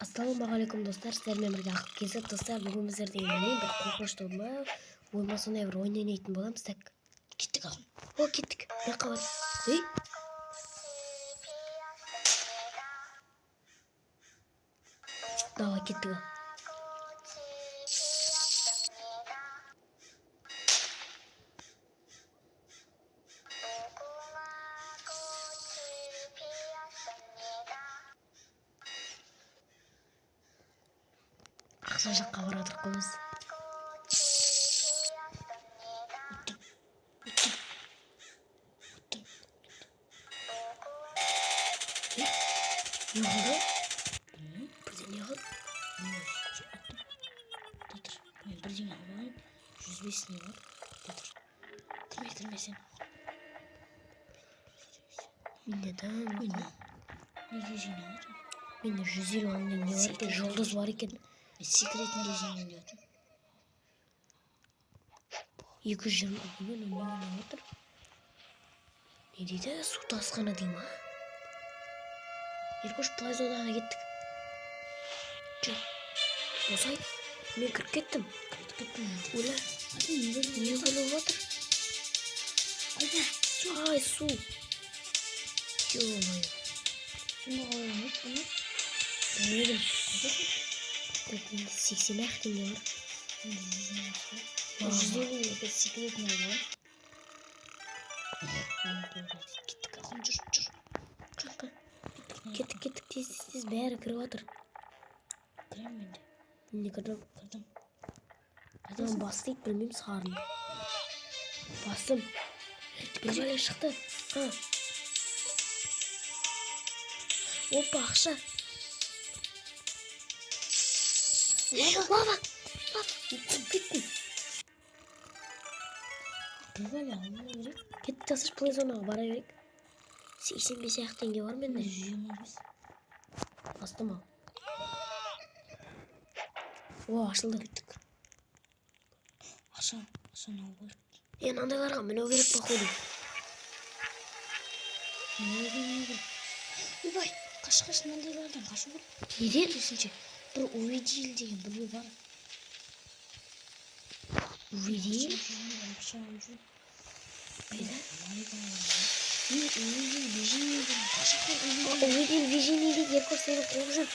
Ассалаумағалейкум, достар! Сіздермен бірге Ақыл Кезі. Достар, бүгін біздер деген, білмеймін, бір қорқынышты ма, ой ма, сондай бір ойын ойнайтын боламыз. Так, Кеттік, ағым. О, кеттік. Мына жаққа бар. Ей, давай, кеттік. Ал, ақша жаққа бара жатырмық қой біз. Өттім, өттім, өттім. Не қылды? Білмеймін. Бірдеңе қылды. Мен өттім. Тұр, мен бірдеңе алып алайын. 105 не бар? Тұр, кірме, кірме сен. Менде да Ой, неге жинап жатырмын? Менде 150 теңге бар екен, жұлдыз бар екен. Мен секретінде жинайын деп жатырмын. 220. Мынау не болып жатыр? Не дейді? Су тасқыны дей ма? Еркош, плейзонаға кеттік. Жүр, босай, мен кіріп кеттім. Қайтып кеттім мен де. Ойла. Ата, не болып Не жатыр? болып жатыр? Қайда? Ай, су, ё-моё. Сонда қалай ойнайды бұны? Білмедім. Қайдасың? Так, менде 80 ақ теңге бар. Менде 120 бар. Вау. 150 секретный алып алайын. Кеттік, ақын, жүр, жүр. Жаққа? Кеттік. Кеттік, кеттік, тез, тез, тез, бәрі кіріп жатыр. Кіремін мен де. Мен де кірдім. Кірдім. Мынаны Қайдасың? бас дейді, білмеймін, сарын бастым. Бір бәле шықты. А, опа, ақша! Лава, лава, түсіп кеттім. Бір бәле алмау керек. Кеттік, тасыш, плейзонаға бара берейік. 85 ақ теңге бар менде. 125. Бастым. Ал, о, ашылды. Кеттік. Ақша, ақшаны алу керек. Е, мынандайларға міну керек, походу. Не керек? Ойбай, қаш, қаш, мынандайлардан қашу керек. Неден? Керісінше, бір увидел деген біреу бар. Увидел? Ақша алып жүр. Қайда? Не, увидел движение деген. Қаш, қаш, увидел. Увидел движение дейді. Еркош, сені қуып жүр.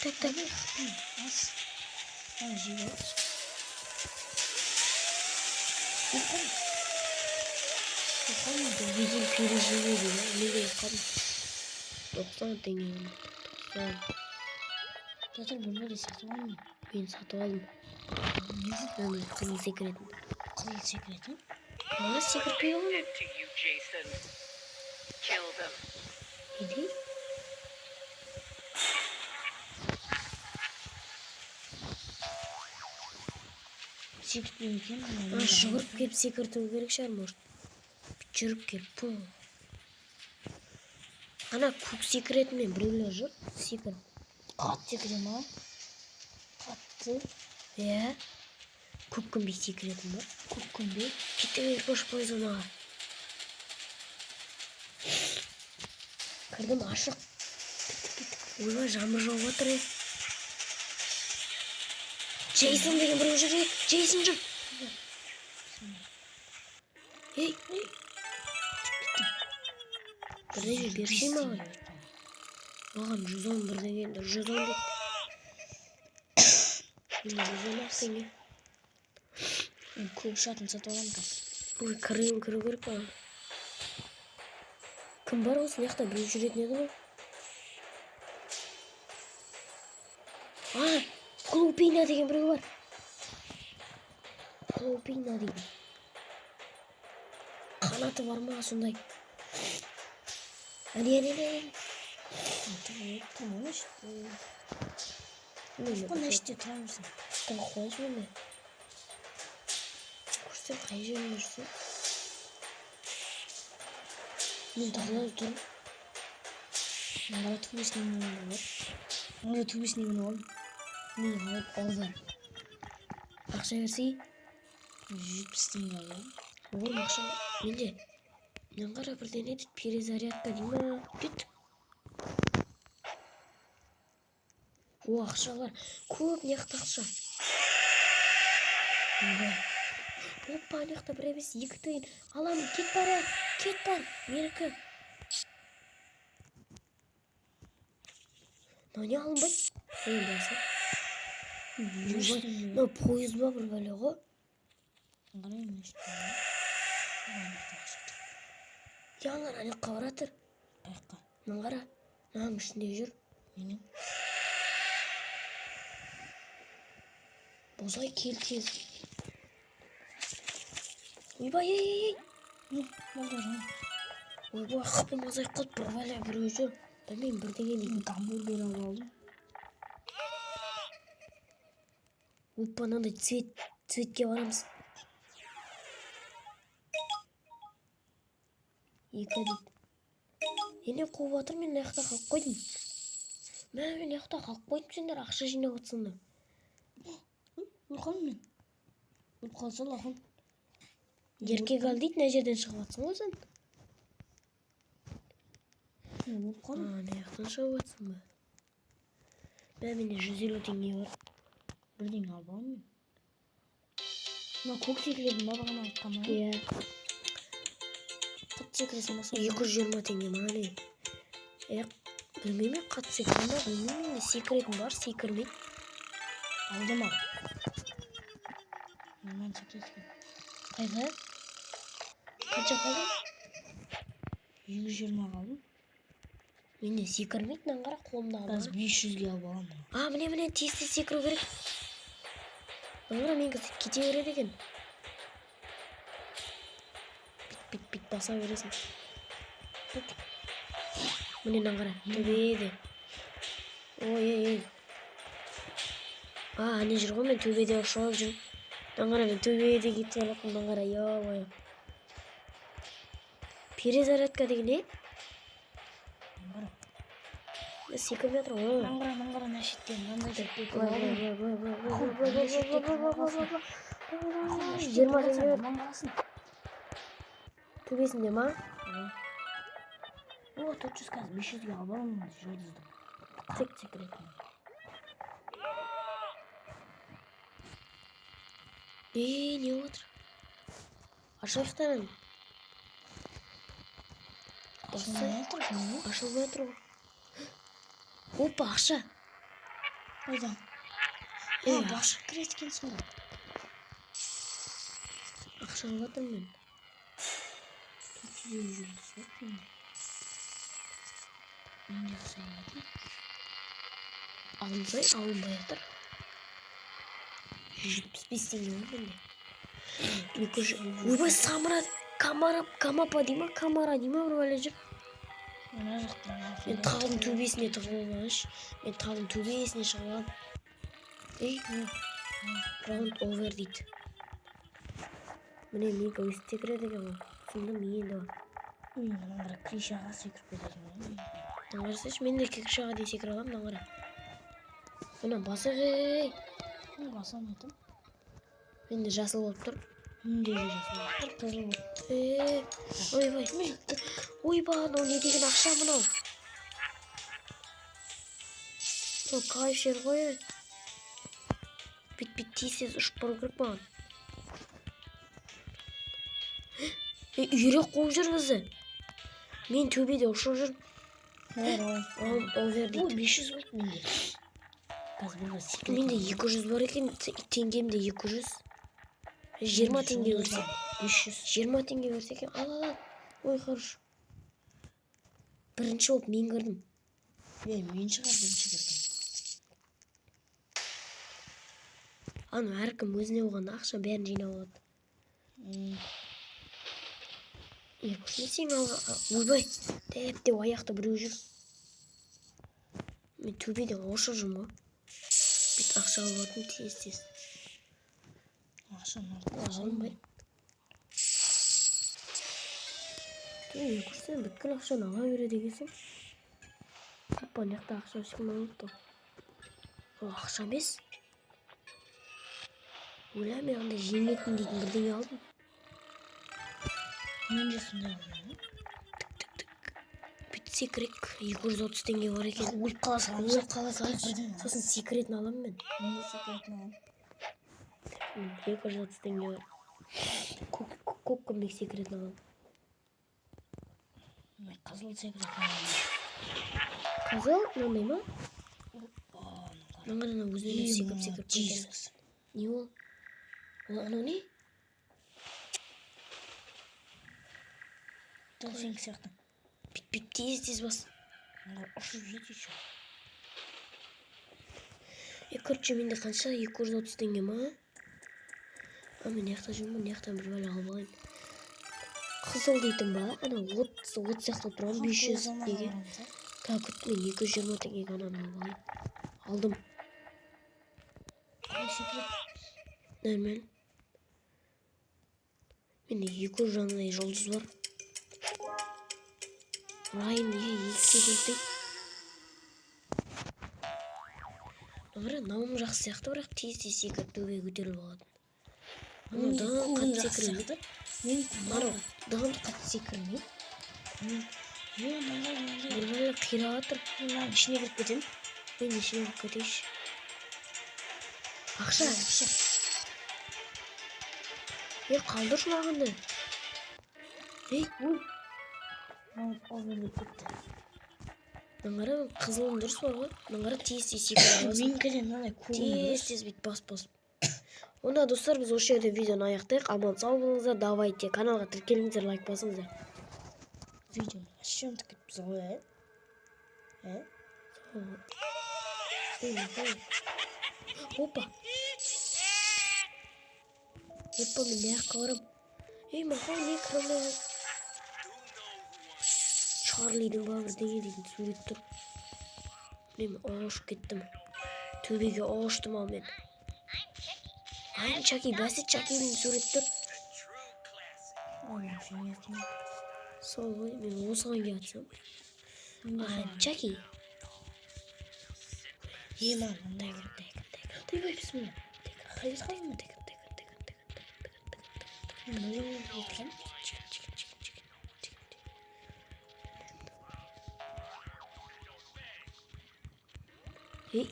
Так, так. Ас. Ана жеп алшы. Ұйқым. Ұйқым. Увидел переживание дейді. Мен де ұйықтадым. 90 теңге, 90. Жатыр, бөлмеде сатып алдым мен. Мен сатып алдым. Мынандай қызыл секіретін. Қызыл секіретін. А, секіртпей ғой. Did to you, Jason. Kill them. Не дейді? Секіртпей екен. А, жүгіріп келіп секірту керек шығар, может. Жүріп келіп, пу. Ана көк секіретінмен біреулер жүр секіріп. Қатты секіре ма? Қатты. Иә, көк күмбез секіретін ба? Көк күмбез. Кеттік, Еркош, плейзонаға кірдім, ашық. Кеттік, кеттік. Ойбай, жаңбыр жауып жатыр. Е, Джейсон деген біреу жүр. Ей, Джейсон жүр, ей. Бірдеңе берші маған. Маған 110 бірдеңе, 110 дейді. Менде 110 ақ теңге. Мен көк шатын сатып аламын қазір. Ой, кіру, кіру керек маған. Кім бар осы? Мына жақта біреу жүретін еді ғой. А, Клоупина деген біреу бар, Клоупина деген. Қанаты бар ма сондай? Әне, әне, әне. Тұрмын ғой. Міне. Мына іште тұра берсін. Тығып қояйыншы міне. Көрсем, қай жерінде жүрсің? Мен тығылып тұрмын. Мына төбесіне мінуге болады. Мына төбесіне мініп алдым. Мен алып алды. Ақша берсей. 170 теңге алып алдым. Оғлым, ақша менде. Мынаны қара, бірдеңе дейді, перезарядка дей ма? Кеттік. О, ақшалар. Көп мына жақта ақша. Ойбай. Опа, ана жақта бір емес, екі тиын. Аламын, кет бар, әй, кет бар. Менікі. Мынау не алынбайды? Ей, бәсе. Ойбай, мынау пойыз ба бір бәле ғой? Қарай, мына жерде. Ана жақта ақша тұр. Е, аналар ана жаққа баратыр. Қаяққа? Мына қара. Мынаның ішінде жүр. Менің. Бозай, кел тез. Ойбай, ей, ей, ей. Болды, жаңа. Ойбай, хпым азайып қалды, бір бәле біреу жүр. Білмеймін, бірдеңе дейтін. Мен гамбургер алып алдым. Опа, мынандай цвет, цветке барамыз. Екі дейді. Ене қуып жатыр, мен мына жақта қалып қойдым. Мә, мен мына жақта қалып қойдым, сендер ақша жинап отырсыңдар. Өліп қалдым мен. Өліп қалса лақын. Еркек ал дейді, мына жерден шығып жатсың ғой сен. Мен өліп А, қалдым. мына жақтан шығып жатсың ба? Мә, менде 150 теңге бар. Бірдеңе алып алдым мен. Мына көк секіретін ба бағана айтқаным? Иә. Қатты секіресің ба сол? 220 теңге маған не? Е, білмеймін, қатты секіре ма, білмеймін, менде секіретін бар, секірмейді. Алдым ал. Нормально секіреді екен. Қайда? Қанша қалдың? 220 қалдым. Менде секірмейді, мынаны қара, қолымда Қазір алма. 500-ге алып аламын. А, міне, міне, тез тез секіру керек. Мынаны қара, менікі сөйтіп кете береді екен. Бит, бит, бит баса бересің. Міне, мынаны қара, төбеде. Ой, ой, ой. А, ане жүр ғой, мен төбеде ұшып жүрмін. Мынаны қара, мен төбеде кетіп бара жатырмын, мынаны қара, ё-моё. Перезарядка деген не? Мынаны қара. Секірмей жатыр ғой. Мынаны қара, мынаны қара, мына шетте, мынандай шетте Былай, кіріп алдым. былай, былай, былай, былай, Аху, былай, мына шетте былай, былай, кіріп былай, аласың. былай, Аху, мына былай. шетте 20 кіріп алсаң, теңге. аман қаласың. Төбесінде ма? О, 400 қазір 500-ге алып аламын енді жұлдызды. Қатты секіретін. Е, не болып жатыр? Ашайық та ананы. Ашылмай жатыр, не? Ашылмай жатыр ғой. Опа, ақша. Қайда? Е, А, башып кіреді екенсің ғой. Ақша алып жатырмын мен. 450 жұлдыз бар менде. Мен де ақша алып жатырмын. Алынсай, алынбай жатыр. 175 теңге бар менде. 200. Ойбай, самара, камара, камапа дей ма, камара дей ма, бір бәле жүр. Мына жақта, мына жақта. Мен таудың төбесіне тығылып алайыншы. Мен таудың төбесіне шығып аламын. Ей, раунд овер дейді. Міне, менікі өйстіп секіреді екен ғой. Түсіндім енді бар. Ой, мына қара, крышаға секіріп кетесің ғой. Мына қарасайшы, мен де крышаға дейін секіре аламын, мына қара. Мына басақ, ей. Мен баса алмайтын. Менде жасыл болып тұр. Менде де жасыл болып тұр, қызыл болып. Е, ойбай. Ойбай, мынау не деген ақша мынау? Мынау кайф жер ғой. Ей. Бит бит тез тез ұшып бару керек маған. Е, үйрек қуып жүр бізді. Мен төбеде ұшып жүрмін. Раунд Раунд овер О, дейді. 500 болды менде. Қазір бұны секіретін. Менде 200 бар екен, теңгемде 200. 20 теңге берсе. 500. 20 теңге берсе екен. Ал, ал, ал. Ой, хорош. Бірінші болып мен кірдім. Е, мен шығар бірінші кірген. Ана әркім өзіне болған ақша бәрін жинап алады. Е, не сен алға... Ойбай, дәп деп аяқта біреу жүр. Мен төбеден ұшып жүрмін ғой. Бүйтіп ақша алып жатырмын тез тез. Ақша Алынбайды. Ей, сен бүткіл ақшаны ала береді екенсің. Опа, мына жақта ақша ешкім алмапты. Ол ақша емес. Ойла, мен андай жеңетін дейтін бірдеңе алдым. Мен де сондай алдым. Тік тік тік. Бүйтіп Секірек 230 теңге бар екен. Өліп қала саламыз. Өліп қала салайықшы. Сосын секіретін аламын мен. Мен де секіретін аламын. 230 теңге бар. Көк көк көмек секіретін аламын. Мен қызыл секіретін аламын. Қызыл мынандай ма? Мына қара, өзінен өзі секіріп секіріп кетеді. Jesus. Не ол? Ол анау не? Дәл сенікі сияқты. Бүйтіп бүйтіп тез тез бас. Мына ұшып жүреді еще. Е, короче, менде қанша? 230 теңге ма? А, мен мына жақта жүрмін, мына жақтан бір бәле алып алайын. Қызыл дейтін ба? Ана от, от сияқты болып тұрған 500 теңге. Так, күт, мен 220 теңгеге ананы алып алайын. Алдым. Қалай секіреді? Нормально. Менде 200 жаңағыдай жұлдыз бар. Райын неге 2 секунд дейді? Мына мынауым жақсы сияқты, бірақ тез тез секіріп төбеге көтеріліп алатын. Анау Менің дым көгім қатты жақсы секірмейді. сияқты. Мен Анау дым қатты секірмейді. Мен е, мынандай мынандай. Бір бәле қирап жатыр. Мен мынаның ішіне кіріп кетемін. Мен де ішіне кіріп кетейінші. Ақша. Ақша. Е, қалдыршы маған да. Ей, Ой. Мынау өліп кетті. мына қара, қызылым дұрыс бар ғой. Мына қара, тез тез секіріп аласың. Менікі де мынандай көгім Тез тез бүйтіп басып басып. Онда, достар, біз осы жерде видеоны аяқтайық. Аман сау болыңыздар. Давайте каналға тіркеліңіздер, лайк басыңыздар. Видеоны вообще ұмытып кетіппіз ғой, ә? Ә? Ей, ей. Опа. Опа, мен мына жаққа барамын. Ей, маған не кіре алмай қалдым. Чарлидің ба бірдеңе дейтін сурет тұр. Мен ұшып кеттім. Төбеге ұштым ал мен. Ай, Чаки, бәсе, Чакидің суреті тұр. Ой, жеңесің. Сол ғой, мен осыған келіп жатсам. Ай, Чаки. Е, маған мындай керек. Ойбай, бісміллә. Қайда қалдым мен? Мен өзім кеткен. Ей.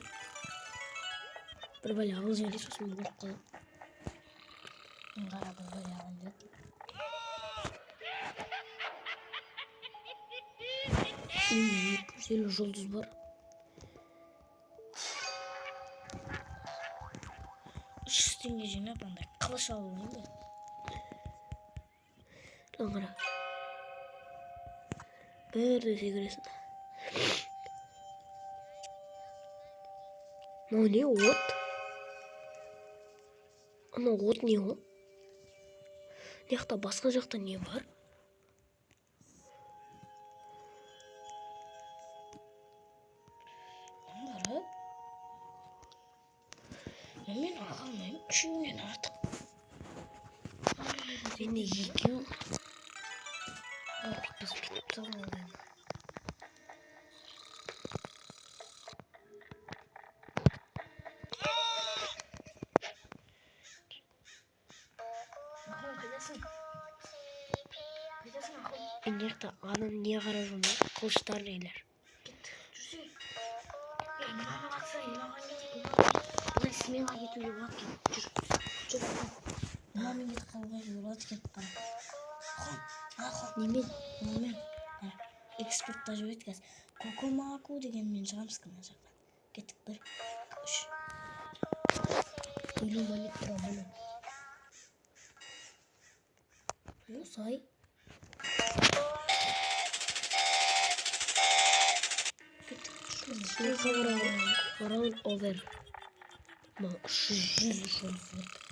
Бір бәле алып жіберейін, сосын мен өліп қаламын. Мен қара, бір бәле алайын дедім. Менде 250 жұлдыз бар. 300 теңге жинап, андай қылыш алып алайын ба? Мына қара. Бәріне секіресің. Мынау не, от? Анау от не ол? Мына жақта, басқа жақта не бар? Мына қара. Мен ала алмаймын. Үшеуінен артық. Менде екеу. Ой, бүйтіп басып кетіп тастадым ғой мен. Ақын, қайдасың? Қайдасың, Ақын? Мен мына жақта ананы не қарап жүрмін? Қылыштар нелер. Кет, жүрсе. Ей, мынаны қатса, мынаған кетейік, мынаған. Былай смело кетуге болады екен. Жүр, жүр, Ақын. Мынамен кетіп қалуға болады екен. Қара. Ақын, Ақын. Немен? Мынамен. Қара. Экспортта жібереді қазір. Кокомаку дегенмен шығамыз мына жақтан. Кеттік, бір, екі, үш. 50 монет тұра міне. Осай. Кеттік. Раунд over. Маған 300 жұлдыз берді.